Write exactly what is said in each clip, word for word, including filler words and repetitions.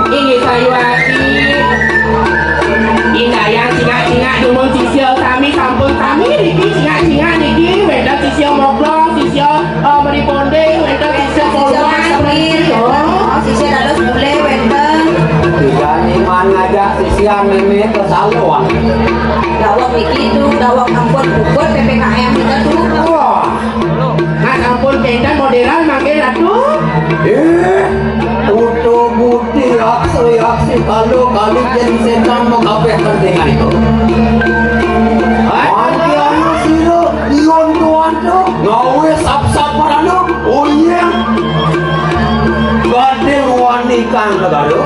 Ini sayuwati. Indayang cingak-cingak dumun sisya sami sampun sami niki cingak-cingak niki wénten sisya moglong, sisya, eh, mriponding, wénten sisya polwan. Oh, sisya dados bule wénten. Tiga iman ngajak sisya mémé ka salon. Daweg niki tu, daweg ampun puput P P K M kita tu. Wah. Nah, sampun kénten modélan mangkin Ratu. Eh, utuh budi aksi-aksi kalu-kalu jén sétan makabéh pentingan itu. Hah? Mangkin anu sira, ion tuan tu, ngawé sap-sap marana, oh iya. Gading wani kang negara.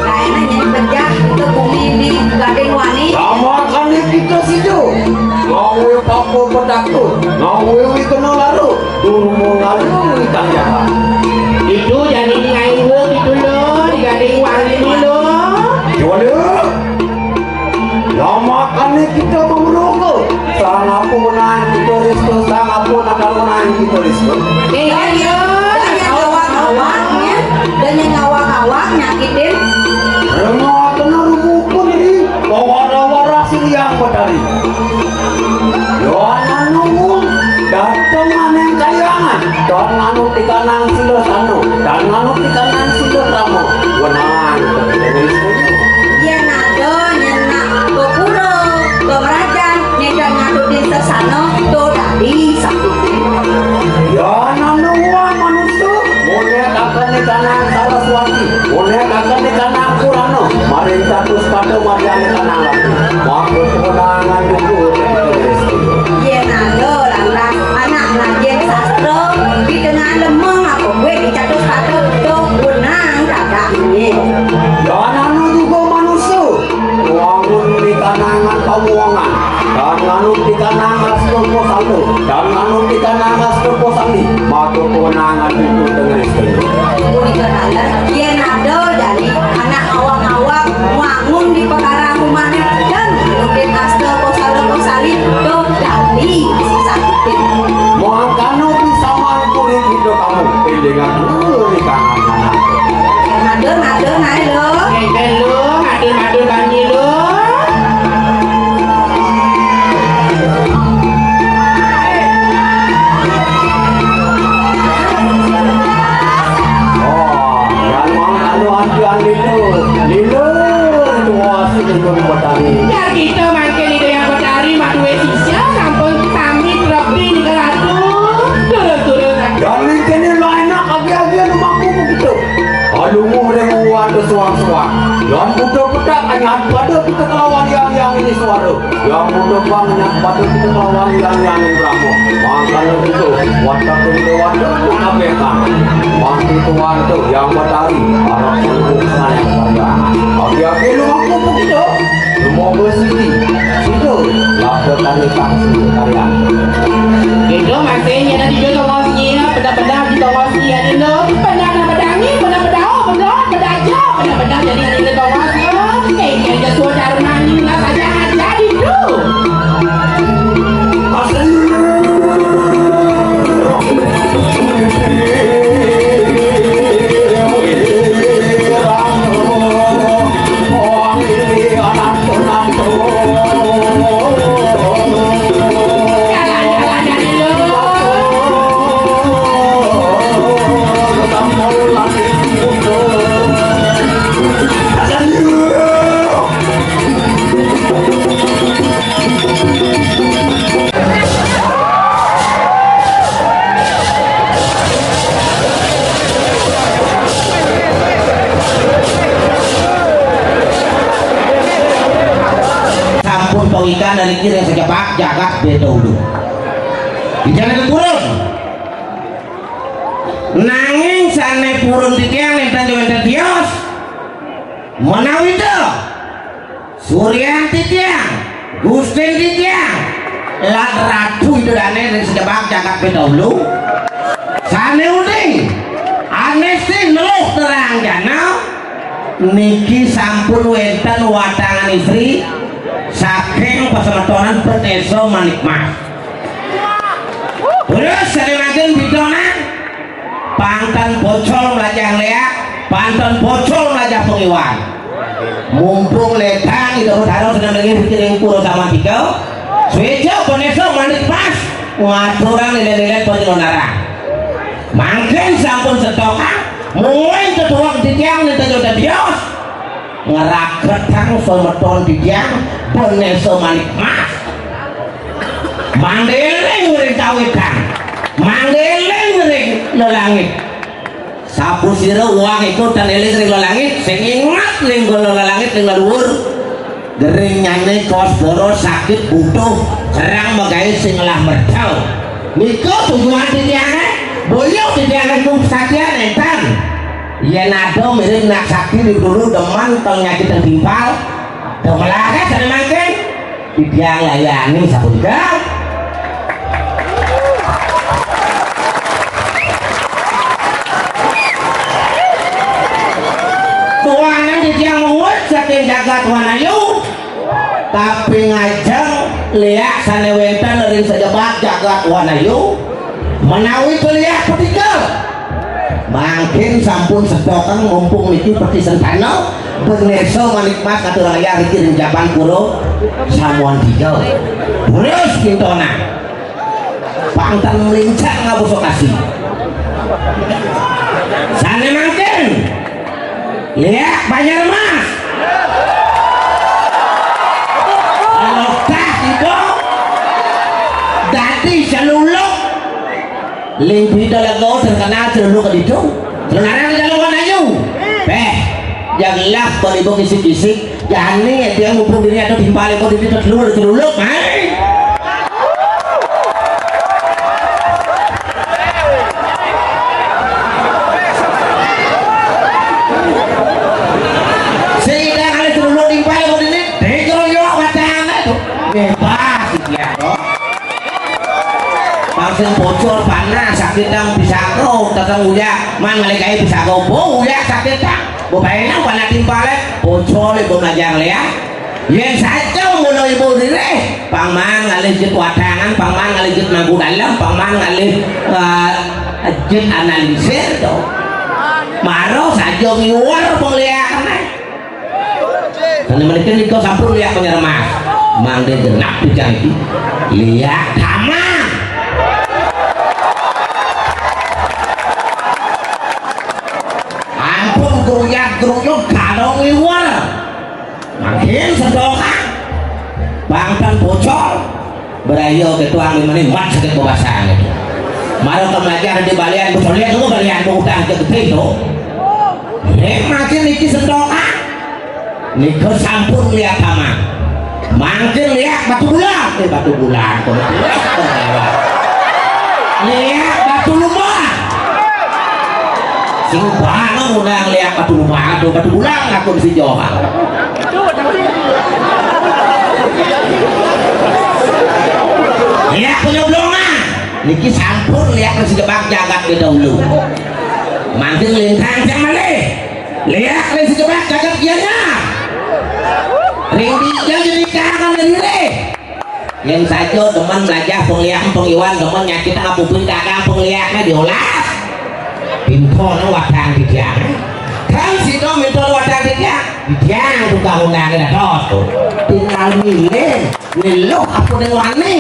Kaéné nyén pejah, kita bumi di Gading wani. Sama kali kita situ. Ngawé papa pedak tu, ngawé wi kena laru, durmo ngalu wi kang jahat. Itu jani di ngayu gitu loh, di Gading wani loh. Gimana? Lama kali kita memerungku. Sang apa menang kita restu, sang apa nak menang kita restu. Eh, iya, iya. Dan yang ngawak-ngawaknya, dan yang ngawak-ngawak nyakitin. Remah kena rubukun ini, wara-wara siliang betari. Yo anak nunggu, dateng aneh kayangan, dan nganu tikanang sila sanu, dan nganu tikanang sila rama. Wenang, Yén ada nyenak bepura, bemerajan, nyédan ngadutin sesana, to dadi sakti. Yén ana wong manusa, munékaken ikanang Saraswati, munékaken ikanang Purana, maring catus pada margiane kanang lati. Maka kemenangan itu tertulis. Yén ada lantas anak ngajin sastra, di tengah lemah apa kuwi di catus pada, to wenang dadak ini. Yén ana juga manusa, wangun di kanangan pamuwangan, dan nganut di kanang astupa saldo, dan nganut di kanang astupa sandi, maka kewenangan itu dengan istri. Punika taler, yén ada jani anak awak-awak wangun di pekara rumahnya, dan nganutin astupa saldo sandi, to dadi sakitin. Mangkana bisa mangkuri kita kamu, pendingan dulu di kanang. Matur, matur, naé lho. Ngéngkén lho, matur, matur banyi lho. Oh, yang mau anu antian lilo, lilo, itu wasit itu Betari. Biar kita mangkin itu yang Betari, madué sisya, sampun sami trepi nika Ratu. Turun, turun, Ratu. Dan mangkin lainnya agi-agi anu mampu begitu. Alunguh ring uwan suwang-suwang. Yan Buddha pedak anyat pada kita kelawan yang yang ini suara. Yang Buddha bang anyat pada kita kelawan yang yang ini Brahma. Mangkana itu, watak itu watak kabeh kan. Wanti tuan tu yang Betari, arep sungguh sangat perjuangan. Oke, oke, lu mampu begitu. Semoga sini, situ, lada tani taksi karyan. Itu masih nyata di dulu tongos nyia, benar-benar di tongos nyia dulu. Benar-benar bedangi, benar-benar oh, benar-benar aja, benar-benar jadi ada di tongos nyia. Eh, jadi sesuatu harus nangis lah saja jadi dulu. Sampun pawikan dari kiri sejebak jagat beda ulu. Di jalan turun. Nanging sané purun titiang nénten wénten tios. Menawi ta, Suryan titiang, Gustin titiang, lan Ratu Ida Dané ring sejebak jagat Betaulu. Sané uning Niki sampun wénten watangan istri saking pasemetonan Benesa Manikmas. Terus sané mangkin bidonang, pangtan pocol mlajah léak, pangtan pocol mlajah pangiwan. Mumpung lédang Ida Betara sedeng nggih ring pura samantika, suéca Benesa Manikmas ngaturang lilin-lilin panjlonarang. Mangkin sampun setokang, mungguing tetuwek titiang ning tejo tedios, ngragetang semeton titiang Benesa Manikmas. Manggiling ring kawitan, manggiling ring lelangit. Sapasira uwang iku tan éling ring lelangit, sing inget ring lelangit ring leluhur. Gering nyané kos boros sakit butuh kerang magaé sing ngelah mercau. Nika tujuan titiangé, boya titiangé mung sakian énten. Yén ada mirip nak sakti di dulu demen tong nyakit timpal, demelake sané mangkin. Titiang layani sapunika. Tuanan titiang muwit saking jagat Wanayu, tapi ngajeng léak sané wénten ring sajebag jagat Wanayu, menawi léak patiga. Mangkin sampun setokang mumpung niki patisentana, Benesa Manikmas katur ayah riki ring jaban pura samuan tiga. Terus kintonan. Pangtan mlincang ngabusa kasih. Sané mangkin. Léak Banjar Mas. Lokah ibu. Dadi celuluk. Ling Bida Lego terkenal celuluk keditu. Celuluk narang celuluk ayu. Péh, jaglah beribu kisik-kisik. Jani dia mumpung dini ada timpal ibu dini celuluk celuluk. Hai. Sing ida kali celuluk timpal ibu dini, dikeroyok batang itu. Bebas dia, toh. Pang sing bocor panas sakit dang pisako, teteng uyak, man ngalih kae pisako, bo uyak sakit dang. Bo baenang panas timpale, bocor ibu melajang liat. Yén saja ngono ibu ririh, pang man ngalih jit wadangan, pang man ngalih jit mangku dalem, pang man ngalih, eh, jit analisir to. Maro saja ngiwer pengliakane. Sané menika nika sampun liak penyermas. Mangke genap tijang iki. Liak damang. Ampun kruyat-kruyut karo ngiwer. Mangkin sedokah. Bangten bocor. Brayo ketuang limane mat sakit bebasan itu. Maro kemelajar di balian bocor lihat dulu balian utang ke gede itu. Nek mangkin iki sedokah. Nika sampun liak damang. Mangkin liak batu bulan, eh batu bulan kok. Liak batu lumah. Sing banget ngundang liak batu lumah, aduh batu bulan aku si Johar. Liak penyoblongan. Niki sampun liak si jebak jagat gedahulu. Mangkin lintang sing malih. Liak ring sejebak jagat Gianyar. Ring dija jadi kangen diri. Yén saja demen mlajah pengliak pengiwan demen nyakitang apupin kakang pengliakne diolah. Pintono wadang titiang. Kang sida minta wadang titiang. Titiang tukang undange dados. Tinggal milih, ngeluh apa ning wani.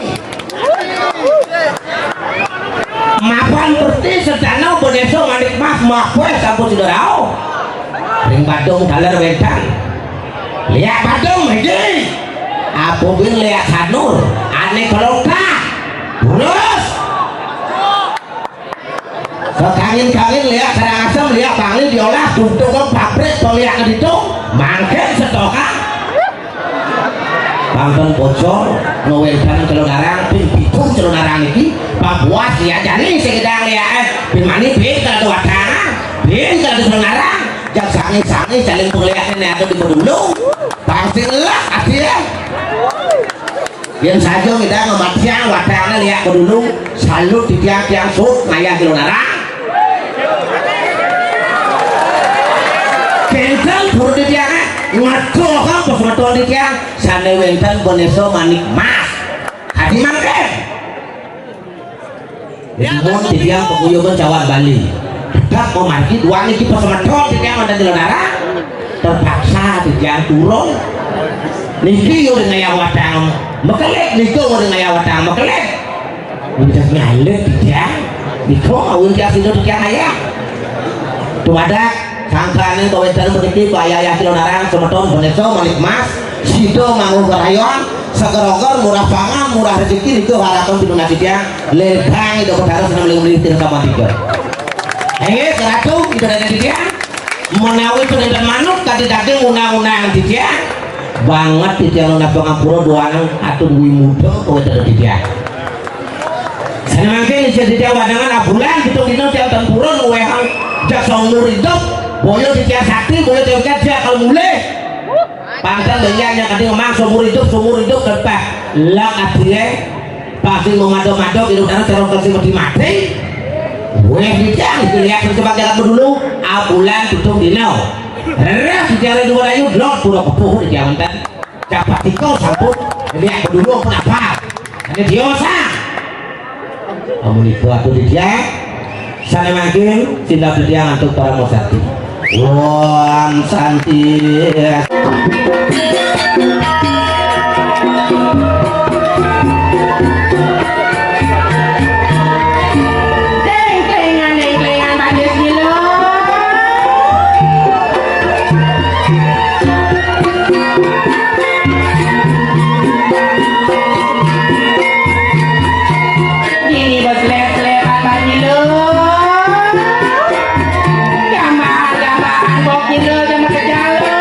Mapan perti sedana Benesa Manik Mas mapweh sampun sida rauh. Ring Badung taler wénten. Liak Badung mriki. Apa bin liak Sanur, ane kelongkah. Terus. Sekangin-kangin liak Karangasem, liak Bangli diolah untuk pabrik pengliak ditu. Mangkin setokan. Pangkeng pocor, ngawénten celonarang, ping pitu celonarang iki, pabuas ya jani sing gedang liake, ping mani ping kada watangan, ping kada celonarang, jag sangi-sangi saling pengliakan yang ada di bedulung, pang sing elak ati ya. Yén saja ngidang ngematiang watangan liak bedulung, salut di tiang-tiang sut ngayah celonarang. Kénten pur Kok apa semeton titiang sané wénten Bonesa Manik Mas. Adi mangké. Nuwun titiang paguyuban cawan Bali. Tetep mamargi duaning iki pasemeton titiang wénten di Lonarang. Terpaksa titiang turun. Niki yo ring ngayah watang makelid, nika yo ring ngayah watang makelid. Udah ngalit titiang. Nika awin tiang sida titiang ayah. Tumadak sangkaning kawéntenan puniki, Pak Yayah Kilonarang, semeton Bonesa Manik Mas, sida mangku karayon, seger-oger, murah pangan, murah rejeki, nika harapan pinunasi tiang, lebang Ida Betara seneng mlih-mlih tirta mantika. Inggih, Ratu, Ida Dané titiang, menawi pun enten manut kadi daging undang-undang titiang, banget titiang nunas pangampura duaning atur dwi muda kawéntenan titiang. Sané mangkin ijin titiang wadangan abulan pitung dina tiang ten purun ngwéhang jag saumur idup, boya titiang sakti, boya titiang jag kal mulih. Panten bénjang nyang kadhi ngomong saumur idup, saumur idup kepah. Lak adhié pasti mamada-mada idup dana terong kasih mati-mati. Wéh titiang lihat sing coba jalan dulu, abulan pitung dina. Rereh titiang dua ayu blok pura kepuh titiang wénten. Capat tika sampun lihat dulu pun apa? Ini diosa. Amun iku atuh titiang, sané mangkin singgah titiang antuk parama santi. Om Santi. Deng klengan, deng klengan, Pak Yus Gilo. Gini bos lep-lep apa gilo? Jamaah-jamaah bok gilo jamaah kejalo.